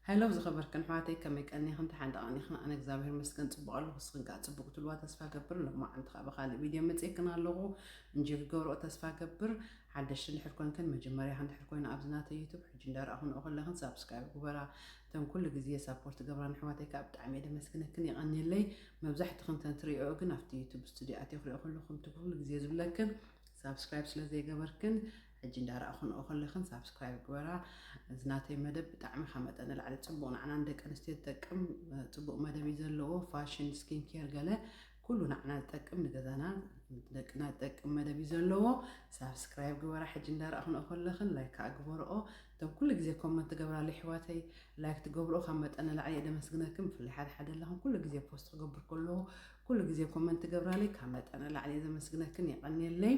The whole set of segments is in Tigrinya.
ሃይሎ ዝኸበርክን ኣሕዋተይ፣ ከመይ ቀኒኽን? ተሓንዳ ቀኒኽን? ኣነ እግዚኣብሔር ይመስገን ጽቡቕ ኣለኹ። ንስኽን ከኣ ጽቡቕ ትልዋ ተስፋ ገብር። ሎማዓንቲ ከኣ ብኻልእ ቪድዮ መጺእክን ኣለኹ። እንጂ ክገብርኦ ተስፋ ገብር። ሓደሽቲ እንድሕር ኮንክን፣ መጀመርያ እንድሕር ኮይኑ ኣብዚ ናተይ ዩቱብ ሕጂ እንዳረኣኹንኦ ከለኽን ሳብስክራይብ ግበራ። እተን ኩሉ ግዜ ሳፖርት ገብራን ኣሕዋተይ ከኣ ብጣዕሚ እየ ደመስግነክን፣ የቐንየለይ። መብዛሕትኽን እተን ትሪኦ ግን ኣብቲ ዩቱብ ስቱዲዮ ኣትየ ክሪኦ ከለኹ ከምቲ ኩሉ ግዜ ዝብለክን ሳብስክራይብ ስለ ዘይገበርክን፣ ሕጂ እንዳረኣኹንኦ ከለኽን ሳብስክራይብ ግበራ። እዚ ናተይ መደብ ብጣዕሚ ካብ መጠን ንላዕሊ ጽቡቕ፣ ንዓና ንደቂ ኣንስትዮ ዝጠቅም ጽቡቕ መደብ እዩ ዘለዎ። ፋሽን፣ ስኪን ኬር፣ ገለ ኩሉ ንዓና ዝጠቅም፣ ንገዛና ደቅና ዝጠቅም መደብ እዩ ዘለዎ። ሳብስክራይብ ግበራ። ሕጂ እንዳረኣኹንኦ ከለኽን ላይክ ከኣ ግበርኦ። እቶም ኩሉ ግዜ ኮመንት ትገብራለይ ኣሕዋተይ፣ ላይክ ትገብርኦ ካብ መጠን ንላዕሊ እየ ደመስግነክን። ብፍላይ ሓደ ሓደ ኣለኽን ኩሉ ግዜ ፖስት ክገብር ከለኹ ኩሉ ግዜ ኮመንት ትገብራለይ ካብ መጠን ንላዕሊ እየ ዘመስግነክን፣ የቐንየለይ።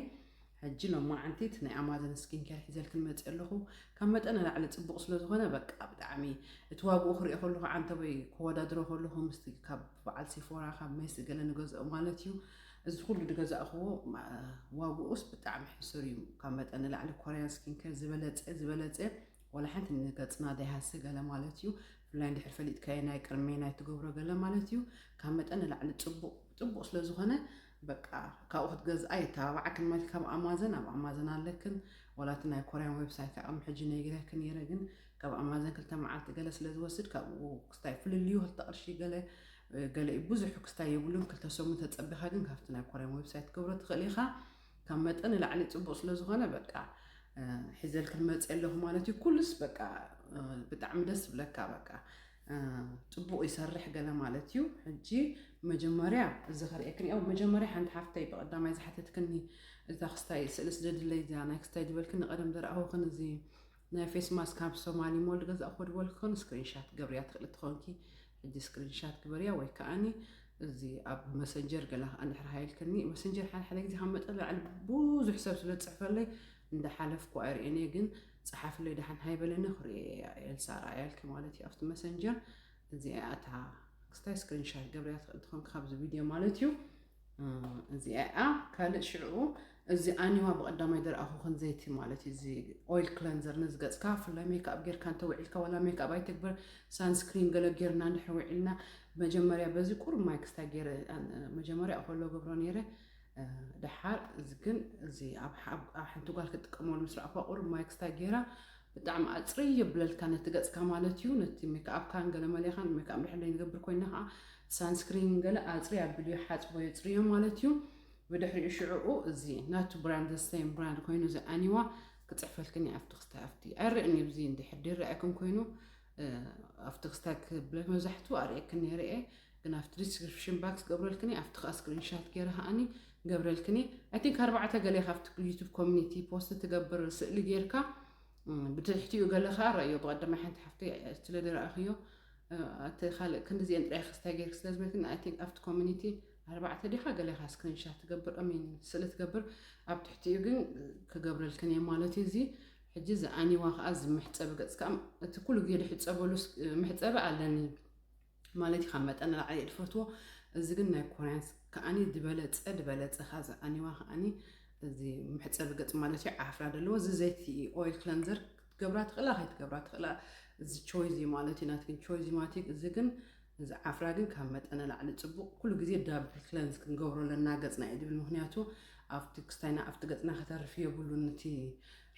ሕጂ ሎማዓንቲ እቲ ናይ ኣማዘን ስኪን ኬር ሒዘልክን መፅእ ኣለኹ። ካብ መጠን ንላዕሊ ፅቡቕ ስለ ዝኾነ በቃ ብጣዕሚ እቲ ዋግኡ ክሪኦ ከለኹ ዓንተቦይ ክወዳድሮ ከለኹ ምስቲ ካብ በዓል ሲፎራ ካብ ሜሲ ገለ ንገዝኦ ማለት እዩ። እዚ ኩሉ ዝገዛእኽዎ ማ- ዋግኡስ ብጣዕሚ ሕሱር እዩ። ካብ መጠን ንላዕሊ ኮርያን ስኪን ኬር ዝበለፀ ዝበለፀ ዋላ ሓንቲ ንገፅና ዘይሃሲ ገለ ማለት እዩ። ብፍላይ እንድሕር ፈሊጥካዮ ናይ ቅርሜ ናይ ትገብሮ ገለ ማለት እዩ። ካብ መጠን ንላዕሊ ፅቡቕ ፅቡቕ ስለ ዝኾነ በቃ ካብኡ ክትገዝኣ የተባባዓክን ማለት ካብ ኣማዘን ኣብ ኣማዘን ኣለክን ዋላ እቲ ናይ ኮርያን ዌብሳይት ከዓ ቅድሚ ሕጂ ነጊረክን ነይረ ግን ካብ ኣማዘን ክልተ መዓልቲ ገለ ስለ ዝወስድ ካብኡ ክስታይ ፍልልዩ ክልተ ቅርሺ ገለ ገለ እዩ ብዙሕ ክስታይ የብሉን ክልተ ሰሙን ተፀቢኻ ግን ካብቲ ናይ ኮርያን ዌብሳይት ክገብሮ ትኽእል ኢኻ። ካብ መጠን ንላዕሊ ፅቡቕ ስለ ዝኾነ በቃ እ፣ ሒዘልክን መፅእ ኣለኹ ማለት እዩ። ኩሉስ በቃ እ፣ ብጣዕሚ ደስ ዝብለካ በቃ እ፣ ፅቡቕ ይሰርሕ ገለ ማለት እዩ። ሕጂ መጀመርያ እዚ ከርእየክን እየ። መጀመርያ ሓንቲ ሓፍተይ ብቐዳማይ ዝሓተትክኒ እዛ ክስታይ ስእሊ ስደድለይ እዚኣ ናይ ክስታይ ዝበልክኒ ቀደም ዘረኣኹክን እዚ ናይ ፌስ ማስክ ካብ ሶማሊ ሞል ዝገዛእኹዎ ዝበልክን ስክሪንሻት ገብርያ ትኽእሊ ትኾንኪ። ሕጂ ስክሪንሻት ግበርያ ወይ ከኣኒ እዚ ኣብ መሰንጀር ገለ ከዓ እንድሕር ሃይልክኒ መሰንጀር ሓደ ሓደ ግዜ ካብ መጠን ንላዕሊ ብዙሕ ሰብ ስለ ዝፅሕፈለይ እንዳሓለፍኩ ኣይርእየን እየ ግን ፀሓፍለይ ደሓን ሃይበለኒ ክርእየ እየ ኤልሳ ረኣያልኪ ማለት እዩ ኣብቲ መሰንጀር። እዚኣ እታ ክስታይ ስክሪንሻት ገብርያ ትኽእል ትኾንኪ ካብዚ ቪድዮ ማለት እዩ። እዚኣ እያ ካልእ ሽዑ እዚ ኣኒዋ ብቐዳማይ ደርኣኹ ክንዘይቲ ማለት እዩ እዚ ኦይል ክለንዘር ነዚ ገፅካ ፍላይ ሜክኣፕ ጌርካ እንተውዒልካ ዋላ ሜክኣፕ ኣይትግበር ሳንስክሪን ገለ ጌርና እንድሕር ውዒልና መጀመርያ በዚ ቁሩብ ማይ ክስታይ ገይረ መጀመርያ ከሎ ገብሮ ነይረ። ደሓር እዚ ግን እዚ ኣብ ሓንቲ ጓል ክትጥቀመሉ ምስ ረኣኹዋ ቁሩብ ማይ ክስታይ ገይራ ብጣዕሚ ኣፅሪ የብለልካ ነቲ ገፅካ ማለት እዩ። ነቲ ሜክኣፕካን ገለ መሌኻን ሜክኣፕ ድሕር ዘይንገብር ኮይና ከዓ ሳንስክሪን ገለ ኣፅሪ ኣቢሉ ይሓፅቦ የፅርዮ ማለት እዩ። ብድሕሪኡ ሽዕኡ እዚ ናቱ ብራንድ ሴም ብራንድ ኮይኑ እዚ ኣኒዋ ክፅሕፈልክን ኣብቲ ክስታይ ኣብቲ ኣይረእን እዩ እዚ እንድሕር ድረኣየክን ኮይኑ ኣብቲ ክስታይ ክብለ መብዛሕትኡ ኣርእየክን ነይረ እየ። ግን ኣብቲ ዲስክሪፕሽን ባክስ ገብረልክኒ ኣብቲ ከዓ ስክሪንሻት ገይረ ከዓኒ ገብረልክኒ። ኣይ ቲንክ ኣርባዕተ ገለ ካብቲ ዩቱብ ኮሚኒቲ ፖስት ትገብር ስእሊ ጌርካ ብትሕቲኡ ገለ ከዓ ረእዮ ብቀዳማይ ሓንቲ ሓፍተይ ስለ ዝረኣኽዮ እቲ ካልእ ክንዲዚአን ጥራይ ክስታይ ጌርክ ስለ ዝበልክኒ ኣይ ቲንክ ኣብቲ ኮሚኒቲ ኣርባዕተ ዲኻ ገለ ኢኻ ስክሪንሻት ትገብር ኣሚን ስእሊ ትገብር ኣብ ትሕቲኡ ግን ክገብረልክን እየ ማለት እዩ እዚ ሕጂ እዚ ኣኒዋ ከዓ እዚ መሕፀቢ ገፅካ እቲ ኩሉ ግዜ ዝሕፀበሉ መሕፀቢ ኣለኒ ማለት እዩ ካብ መጠን ንላዕሊ እየ ዝፈትዎ። እዚ ግን ናይ ኮርያንስ ከዓኒ ዝበለፀ ዝበለፀ ከዚ ኣኒዋ ከዓኒ እዚ መሕፀቢ ገፅ ማለት እዩ ዓፍራ ዘለዎ እዚ ዘይቲ ኦይል ክለንዘር ክትገብራ ትኽእላ ከይትገብራ ትኽእላ። እዚ ቾይዚ ማለት እዩ ናትክን ቾይዚ ማለት እዩ። እዚ ግን እዚ ዓፍራ ግን ካብ መጠን ንላዕሊ ፅቡቕ ኩሉ ግዜ ዳብል ክለንዝ ክንገብሮ ኣለና ገፅና እዩ ዝብል ምክንያቱ ኣብቲ ክስታይና ኣብቲ ገፅና ከተርፍ የብሉን እቲ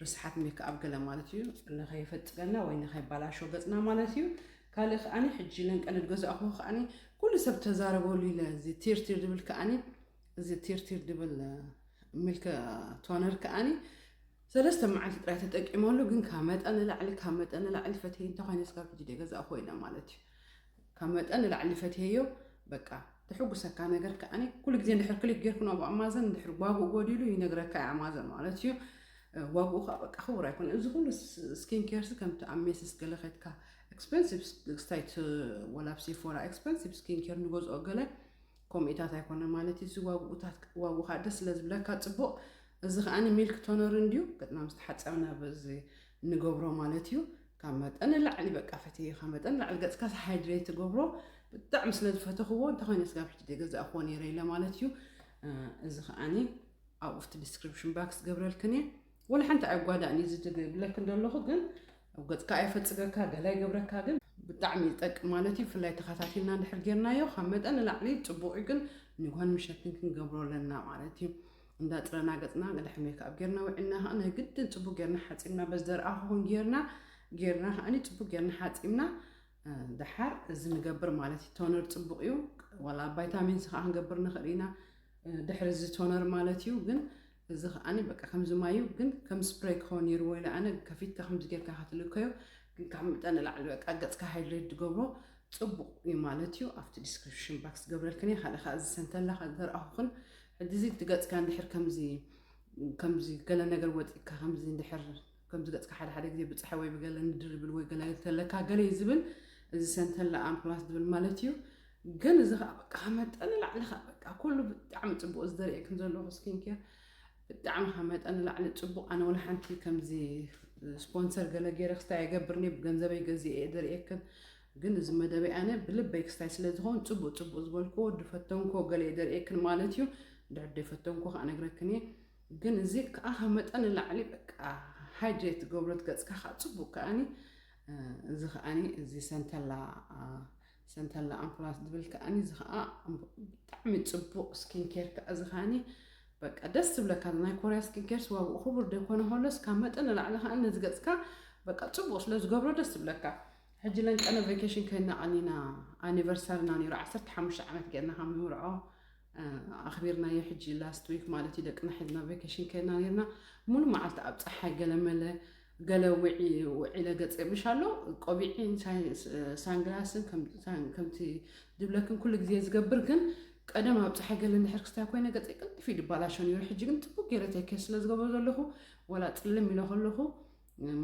ርስሓት ሜክኣፕ ገለ ማለት እዩ ንኸይፈፅገና ወይ ንኸይባላሾ ገፅና ማለት እዩ። ካልእ ከዓኒ ሕጂ ለንቀለ ዝገዛእኹዎ ከዓኒ ኩሉ ሰብ ተዛረበሉ ኢለ እዚ ቲርቲር ዝብል ከዓኒ እዚ ቲርቲር ዝብል ሚልክ ቶነር ከዓኒ ሰለስተ መዓልቲ ጥራይ ተጠቂመሉ ግን ካብ መጠን ንላዕሊ ካብ መጠን ንላዕሊ ፈትየ እንተኾይነ ስካብ ሕጂ ደገዛእኹዎ ኢለ ማለት እዩ። ካብ መጠን ንላዕሊ ፈትየዮ በቃ ተሕጉሰካ ነገር ከዓኒ ኩሉ ግዜ እንድሕር ክሊክ ጌርኩ ናብ ኣማዘን እንድሕር ዋግኡ ጎዲሉ ይነግረካ እዩ ኣማዘን ማለት እዩ። ዋግኡ ከዓ በቃ ክቡር ኣይኮነ እዚ ኩሉ ስኪን ኬርሲ ከምቲ ኣብ ሜስስ ገለ ከድካ ኤክስፐንሲቭ ስታይት ወላ ኣብ ሲፎራ ኤክስፐንሲቭ ስኪን ኬር ንገዝኦ ገለ ከምኡታት ኣይኮነ ማለት እዩ። እዚ ዋግኡ ከዓ ደስ ስለ ዝብለካ ፅቡቕ። እዚ ከዓኒ ሚልክ ቶነር እንድዩ ገጥና ምስ ተሓፀብና በዚ ንገብሮ ማለት እዩ። ካብ መጠን ንላዕሊ በቃ ፈትየ ካብ መጠን ንላዕሊ ገፅካ ሃይድሬት ትገብሮ ብጣዕሚ ስለ ዝፈተኽዎ እንተኾይነ ስጋብ ሕጂ ደገዛእኽዎ ነይረ ኢለ ማለት እዩ። እዚ ከዓኒ ኣብኡ ኣብቲ ዲስክሪፕሽን ባክስ ገብረልክን እየ። ወላ ሓንቲ ኣይጓዳእን እዩ ዝብል ብለክን ዘለኹ ግን ኣብ ገፅካ ኣይፈፅገካ ገለ ኣይገብረካ ግን ብጣዕሚ ይጠቅም ማለት እዩ። ብፍላይ ተኸታቲልና እንድሕር ጌርናዮ ካብ መጠን ንላዕሊ ጽቡቕ እዩ። ግን ንግሆን ምሸትን ክንገብሮ ኣለና ማለት እዩ። እንዳጽረና ገጽና ድሕሪ ሜክኣፕ ጌርና ውዒልና ከዓ ናይ ግድን ጽቡቕ ጌርና ሓጺብና በዚ ዘርኣኹኹን ጌርና ጌርና ከዓኒ ጽቡቕ ጌርና ሓጺብና ደሓር እዚ ንገብር ማለት እዩ። ቶነር ጽቡቕ እዩ። ዋላ ቫይታሚን ሲ ከዓ ክንገብር ንኽእል ኢና ድሕሪ እዚ ቶነር ማለት እዩ። ግን እዚ ከዓኒ በቃ ከምዚ ማዩ ግን ከም ስፕሬይ ክኸውን ነይርዎ ኢለ ኣነ ከፊትካ ከምዚ ጌርካ ክትልከዮ ግን ካብ መጠን ንላዕሊ በቃ ገጽካ ሃይድሬት ዝገብሮ ጽቡቕ እዩ ማለት እዩ። ኣብቲ ዲስክሪፕሽን ባክስ ገብረልክን እየ። ሓደ ከዓ እዚ ሰንተላ ዘርኣኹኽን ሕጂ እዚ እቲ ገጽካ እንድሕር ከምዚ ከምዚ ገለ ነገር ወፂካ ከምዚ እንድሕር ከምዚ ገፅካ ሓደ ሓደ ግዜ ብፀሓይ ወይ ብገለ ንድርብል ወይ ገለ ተለካ ገለ እዩ ዝብል እዚ ሰንተላ ኣምፕላስ ዝብል ማለት እዩ። ግን እዚ ከዓ በቃ መጠን ላዕሊ ከዓ በቃ ኩሉ ብጣዕሚ ፅቡቅ እዚ ዘርእየክን ዘለኹ ስኪን ኬር ብጣዕሚ ካብ መጠን ላዕሊ ፅቡቅ። ኣነ ወላ ሓንቲ ከምዚ ስፖንሰር ገለ ገይረ ክስታይ ኣይገብርን እየ፣ ብገንዘበይ ገዚኤ እየ ዘርእየክን። ግን እዚ መደበይ ኣነ ብልበይ ክስታይ ስለ ዝኸውን ፅቡቅ ፅቡቅ ዝበልክዎ ድፈተንኮ ገለ እየ ዘርእየክን ማለት እዩ። ድሕር ደይፈተንኮ ከዓ ነግረክን እየ። ግን እዚ ከዓ ካብ መጠን ንላዕሊ በቃ ሃይድሬት ገብረት ገፅካ ከዓ ፅቡቅ ከዓኒ እዚ ከዓኒ እዚ ሰንተላ ሰንተላ ኣምፕላስ ዝብል ከዓኒ እዚ ከዓ ብጣዕሚ ፅቡቅ ስኪን ኬር ከዓ እዚ ከዓኒ በቃ ደስ ዝብለካ ናይ ኮርያ ስኪን ኬር ዋግኡ ክቡር ደይኮነ ከሎስ ካብ መጠን ንላዕሊ ከዓ ነዚ ገፅካ በቃ ፅቡቅ ስለ ዝገብሮ ደስ ዝብለካ። ሕጂ ለንቀነ ቬኬሽን ከይና ቀኒና ኣኒቨርሳሪና ነይሩ ዓሰርተ ሓሙሽተ ዓመት ገይርና ካብ ንምርዖ ኣኽቢርናዮ ሕጂ ላስት ዊክ ማለት እዩ። ደቅና ሒዝና ቬኬሽን ከይድና ነርና። ሙሉ መዓልቲ ኣብ ፀሓይ ገለመለ ገለ ውዒለ ገፀ ምሽ ኣሎ ቆቢዒን ሳንግላስን ከምቲ ድብለክን ኩሉ ግዜ ዝገብር ግን ቀደም ኣብ ፀሓይ ገለ እንድሕር ክስታይ ኮይነ ገፀ ቅልጥፍ እዩ ድባላሾ ነይሩ። ሕጂ ግን ፅቡቅ ገይረ ቴኬር ስለ ዝገብሮ ዘለኹ ወላ ፅልም ኢለ ከለኹ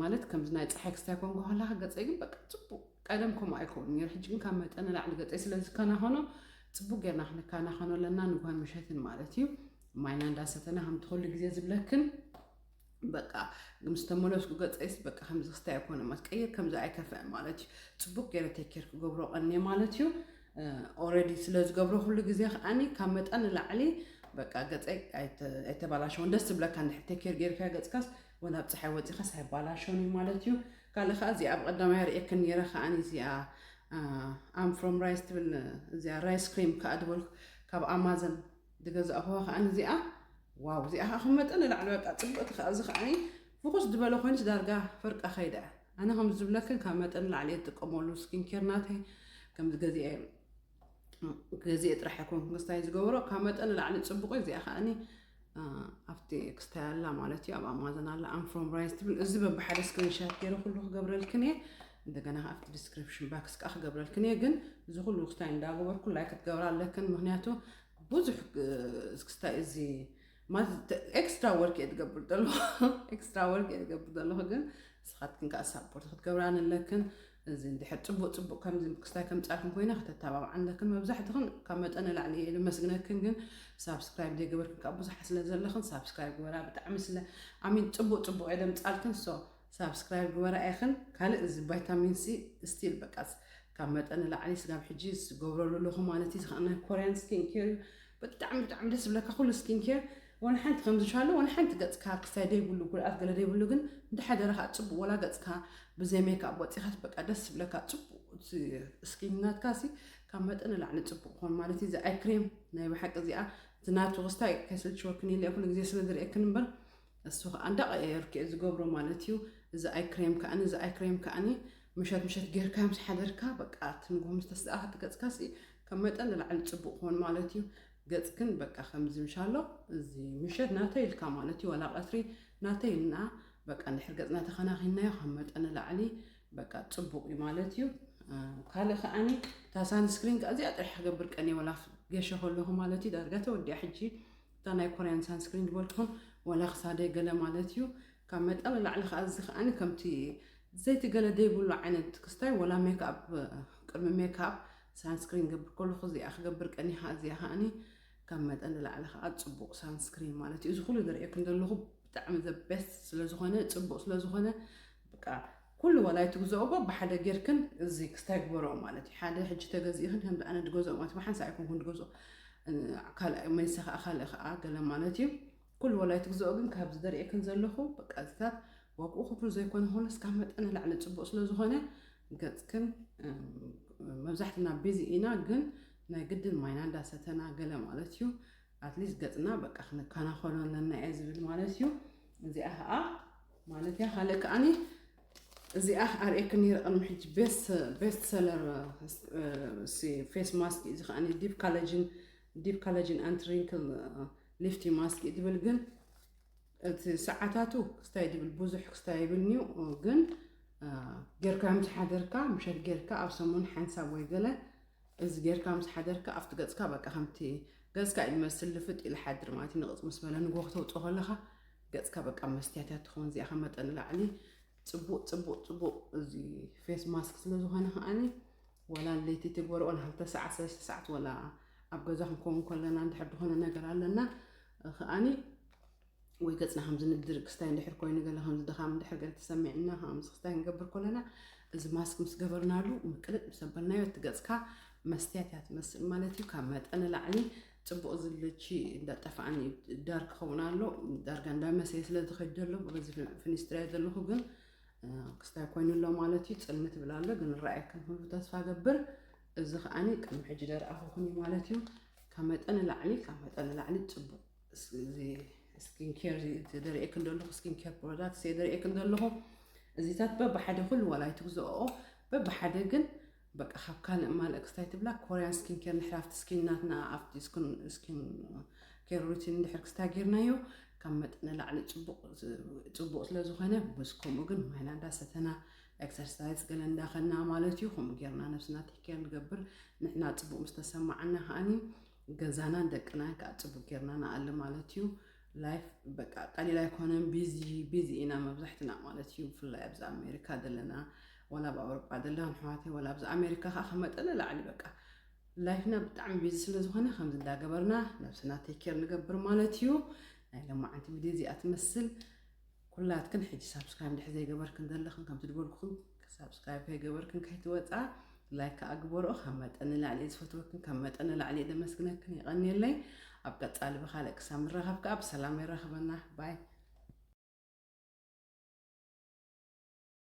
ማለት ከምዚ ናይ ፀሓይ ክስታይ ኮንኩ ከለካ ገፀ ግን በቃ ፅቡቅ ቀደም ከምኡ ኣይከውን ነይሩ። ሕጂ ግን ካብ መጠን ንላዕሊ ገፀይ ስለ ዝከናኸኖ ፅቡቅ ጌርና ክንከናኸኖ ኣለና ንጓን ምሸትን ማለት እዩ። ማይና እንዳሰተና ከምቲ ኩሉ ግዜ ዝብለክን በቃ ምስ ተመለስኩ ገፀይስ በቃ ከምዚ ክስታይ ኣይኮነ ማለት ቀይር ከምዚ ኣይከፍአ ማለት እዩ። ፅቡቅ ገይረ ቴኬር ክገብሮ ቀንየ ማለት እዩ። ኦረዲ ስለ ዝገብሮ ኩሉ ግዜ ከዓኒ ካብ መጠን ንላዕሊ በቃ ገፀይ ኣይተባላሸውን ደስ ዝብለካ እንድሕር ቴኬር ጌርካ ገፅካስ ወላ ኣብ ፀሓይ ወፂኻስ ኣይባላሸውን እዩ ማለት እዩ። ካልእ ከዓ እዚኣ ኣብ ቀዳማይ ርእየክን ነይረ ከዓኒ እዚኣ ኣም ፍሮም ራይስ ትብል እዚኣ ራይስ ክሪም ከዓ ዝበልኩ ካብ ኣማዘን ዝገዛእኽዋ ከዓኒ እዚኣ ዋው እዚኣ ከዓ ካብ መጠን ንላዕሊ በቃ ፅብቅቲ ከዓ እዚ ከዓኒ ፍኹስ ዝበለ ኮይኑስ ዳርጋ ፈርቃ ከይደ ኣነ ከም ዝብለክን ካብ መጠን ንላዕሊ እየ ዝጥቀመሉ ስኪን ኬር ናተይ ከምዚ ገዚአ ገዚአ ጥራሕ ኣይኮንኩ ክስታይ ዝገብሮ ካብ መጠን ንላዕሊ ፅቡቅ እዩ። እዚኣ ከዓኒ ኣብቲ ክስታይ ኣላ ማለት እዩ ኣብ ኣማዘን ኣላ ኣም ፍሮም ራይስ ትብል እዚ በብሓደ ስክሪንሻት ገይረ ኩሉ ክገብረልክን እየ። እንደገና ኣብቲ ዲስክሪፕሽን ባክስ ከዓ ክገብረልክን እየ። ግን እዚ ኩሉ ክስታይ እንዳገበርኩ ላይክ ክትገብራ ኣለክን ምክንያቱ ብዙሕ ክስታይ እዚ ማለት ኤክስትራ ወርክ እየ ዝገብር ዘለኹ ኤክስትራ ወርክ እየ ዝገብር ዘለኹ ግን ንስኻትክን ከዓ ሳፖርት ክትገብራን ኣለክን። እዚ እንድሕር ፅቡቅ ፅቡቅ ከምዚ ክስታይ ከምፃልክን ኮይነ ከተተባብዓን ኣለክን። መብዛሕትኽን ካብ መጠን ንላዕሊ እየ ልመስግነክን ግን ሳብስክራይብ ዘይገበርክን ከዓ ብዙሓት ስለ ዘለኽን ሳብስክራይብ ግበራ። ብጣዕሚ ስለ ኣሚን ፅቡቅ ፅቡቅ እየ ደምፃልክን ሶ ሳብስክራይብ ግበራ ኢኽን። ካልእ እዚ ቫይታሚን ሲ ስቲል በቃ ካብ መጠን ንላዕሊ ስጋብ ሕጂ ዝገብረሉ ኣለኹ ማለት እዩ። ዝኸዓ ናይ ኮርያን ስኪን ኬር እዩ። ብጣዕሚ ብጣዕሚ ደስ ዝብለካ ኩሉ ስኪን ኬር ወላ ሓንቲ ከምዚ ሻሎ ወላ ሓንቲ ገፅካ ክሳይ ደይብሉ ጉድኣት ገለ ደይብሉ ግን እንድሓደረ ከዓ ፅቡቅ ወላ ገፅካ ብዘይ ሜክኣፕ ወፂኻስ በቃ ደስ ዝብለካ ፅቡቅ ስኪን ናትካ ሲ ካብ መጠን ንላዕሊ ፅቡቅ ክኾን ማለት እዩ። እዚ ኣይ ክሬም ናይ ብሓቂ እዚኣ እቲ ናቱ ክስታይ ከይሰልችወክን ኢለ ኩሉ ግዜ ስለ ዝርእየክን እምበር እሱ ከዓ እንዳቀያየርኩ እየ ዝገብሮ ማለት እዩ። እዚ ኣይ ክሬም ከዓኒ እዚ ኣይ ክሬም ከዓኒ ምሸት ምሸት ጌርካ ምስ ሓደርካ በቃ እቲ ንግሆ ምስ ተስኣ ክትገፅካ ሲ ካብ መጠን ንላዕሊ ፅቡቅ ክኾን ማለት እዩ። ገፅክን በቃ ከምዚ ምሻሎ እዚ ምሸት ናተይ ኢልካ ማለት እዩ ዋላ ቀትሪ ናተይ ኢልና በቃ እንድሕር ገፅና ተኸናኺናዮ ካብ መጠን ንላዕሊ በቃ ፅቡቅ እዩ ማለት እዩ። ካልእ ከዓኒ እታ ሳንስክሪን ከ እዚኣ ጥራሕ ክገብር ቀንየ ወላ ገሸ ከለኹ ማለት እዩ ዳርጋ ተወዲኣ ሕጂ እታ ናይ ኮርያን ሳንስክሪን ዝበልኩኹም ወላ ክሳደይ ገለ ማለት እዩ። ካብ መጠን ንላዕሊ ከዓ እዚ ከዓኒ ከምቲ ዘይቲ ገለ ዘይብሉ ዓይነት ክስታይ ወላ ሜክኣፕ ቅድሚ ሜክኣፕ ሳንስክሪን ገብር ከለኹ እዚኣ ክገብር ቀኒኻ እዚኣ ከዓኒ ካብ መጠን ንላዕሊ ከዓ ፅቡቅ ሳንስክሪን ማለት እዩ። እዚ ኩሉ ዘርእየኩም ዘለኹ ብጣዕሚ ዘ ቤስት ስለዝኾነ ፅቡቅ ስለዝኾነ በቃ ኩሉ ዋላ ኣይትግዝኦ ብሓደ ጌርክን እዚ ክስታይ ግበሮ ማለት እዩ። ሓደ ሕጂ ተገዚእኽን ከምዚ ኣነ ድገዝኦ ማለት ብሓንሳ ኣይኮንኩን ድገዝኦ ካልእ መሊሰ ከዓ ካልእ ከዓ ገለ ማለት እዩ። ኩሉ ዋላ ኣይትግዝኦ ግን ካብዚ ዘርእየክን ዘለኹ በቃ እዚታት ዋግኡ ክብሩ ዘይኮነ ኾነስ ካብ መጠን ንላዕሊ ፅቡቅ ስለዝኾነ ገጽክን መብዛሕትና ቢዚ ኢና፣ ግን ናይ ግድን ማይና እንዳሰተና ገለ ማለት እዩ። ኣትሊስት ገጽና በቃ ክንከናኸኖ ኣለና እየ ዝብል ማለት እዩ። እዚኣ ከዓ ማለት እያ። ካልእ ከዓኒ እዚኣ ኣርእየክን ነይረ ቅድሚ ሕጂ፣ ቤስት ሰለር ፌስ ማስክ። እዚ ከዓኒ ዲፕ ካለጅን ዲፕ ካለጅን ኣንቲ ሪንክል ሊፍቲ ማስክ እዩ ዝብል፣ ግን እቲ ሰዓታቱ ክስታይ ድብል ብዙሕ ክስታይ ይብል እዩ። ግን ጌርካ ምስ ሓደርካ፣ ምሸት ጌርካ ኣብ ሰሙን ሓንሳብ ወይ ገለ እዚ ጌርካ ምስ ሓደርካ ኣብቲ ገጽካ በቃ ከምቲ ገጽካ እዩ ዝመስል ልፍጥ ኢሉ ሓድር ማለት እዩ። ንቕጽ ምስ በለ ንጎ ክተውፅኦ ከለኻ ገጽካ በቃ መስትያት እያ ትኸውን። እዚኣ ካብ መጠን ላዕሊ ጽቡቕ ጽቡቕ ጽቡቕ እዚ ፌስ ማስክ ስለ ዝኾነ ከዓኒ ወላ ለይቲ ትግበሮ ወላ ክልተ ሰዓት ሰለስተ ሰዓት ወላ ኣብ ገዛ ክንከውን ከለና እንድሕር ዝኾነ ነገር ኣለና ከዓኒ ወይ ገጽና ከም ዝንድር ክስታይ እንድሕር ኮይኑ ገለ ከም ዝድኻም እንድሕር ገለ ተሰሚዕና ከምዚ ክስታይ ክንገብር ከለና እዚ ማስክ ምስ ገበርናሉ ምቅልጥ ምስ ኣበልናዮ እቲ ገጽካ መስትያት እያ ትመስል ማለት እዩ። ካብ መጠን ላዕሊ ጽቡቕ ዝልቺ እንዳጠፋኣኒ ዳርክ ክኸውን ኣሎ። ዳርጋ እንዳመሰየ ስለ ዝኸድ ዘሎ በዚ ፍኒስትሪያ ዘለኹ ግን ክስታይ ኮይኑ ኣሎ ማለት እዩ። ጽልምት ይብል ኣሎ ግን ራእየክን ክህሉ ተስፋ ገብር። እዚ ከዓኒ ቅድሚ ሕጂ ደርኣኹኹን እዩ ማለት እዩ። ካብ መጠን ላዕሊ ካብ መጠን ላዕሊ ጽቡቕ ስኪን ኬር ደርእየክን ዘለኹ፣ ስኪን ኬር ፕሮዳክትስ እየ ደርእየክን ዘለኹ። እዚታት በብሓደ ኩሉ ዋላ ኣይትግዝኦ በብሓደ ግን በቃ ካብ ካልእ ማልእ ክስታይ ትብላ ኮርያን ስኪን ኬር ንሕር ኣብቲ ስኪን ናትና ኣብቲ ስኪን ኬር ሩቲን እንድሕር ክስታይ ጌርናዮ ካብ መጠን ላዕሊ ጽቡቕ ስለ ዝኾነ ምስ ከምኡ ግን ማይና እንዳሰተና ኤክሰርሳይዝ ገለ እንዳኸና ማለት እዩ። ከምኡ ጌርና ነብስና ቴክ ኬር ንገብር። ንሕና ጽቡቕ ምስ ተሰማዓና ከዓኒ ገዛናን ደቅናን ከዓ ጽቡቕ ጌርና ንኣሊ ማለት እዩ። ላይፍ በቃ ቀሊል ኣይኮነን። ቢዚ ቢዚ ኢና መብዛሕትና ማለት እዩ። ብፍላይ ኣብዚ ኣሜሪካ ዘለና ወላ ኣብ ኣውሮጳ ዘለና ንሕዋተይ ወላ ኣብዚ ኣሜሪካ ከዓ ከመጠነ ላዕሊ በቃ ላይፍና ብጣዕሚ ቢዚ ስለ ዝኾነ ከምዚ እንዳገበርና ነብስና ቴክ ኬር ንገብር ማለት እዩ። ናይ ለማዓንቲ ቪድዮ እዚኣ ትመስል። ኩላትክን ሕጂ ሳብስክራይብ እንድሕር ዘይገበርክን ዘለኽን ከምቲ ድበልኩኹም ሳብስክራይብ ከይገበርክን ከይትወፃ ላይክ ከዓ ግበርኦ። ካብ መጠን ንላዕሊ እየ ዝፈትወክን ካብ መጠን ንላዕሊ እየ ደመስግነክን። የቐንየለይ። ኣብ ቀፃሊ ብካልእ ክሳብ ንራኸብ ከዓ ብሰላም የራኽበና። ባይ።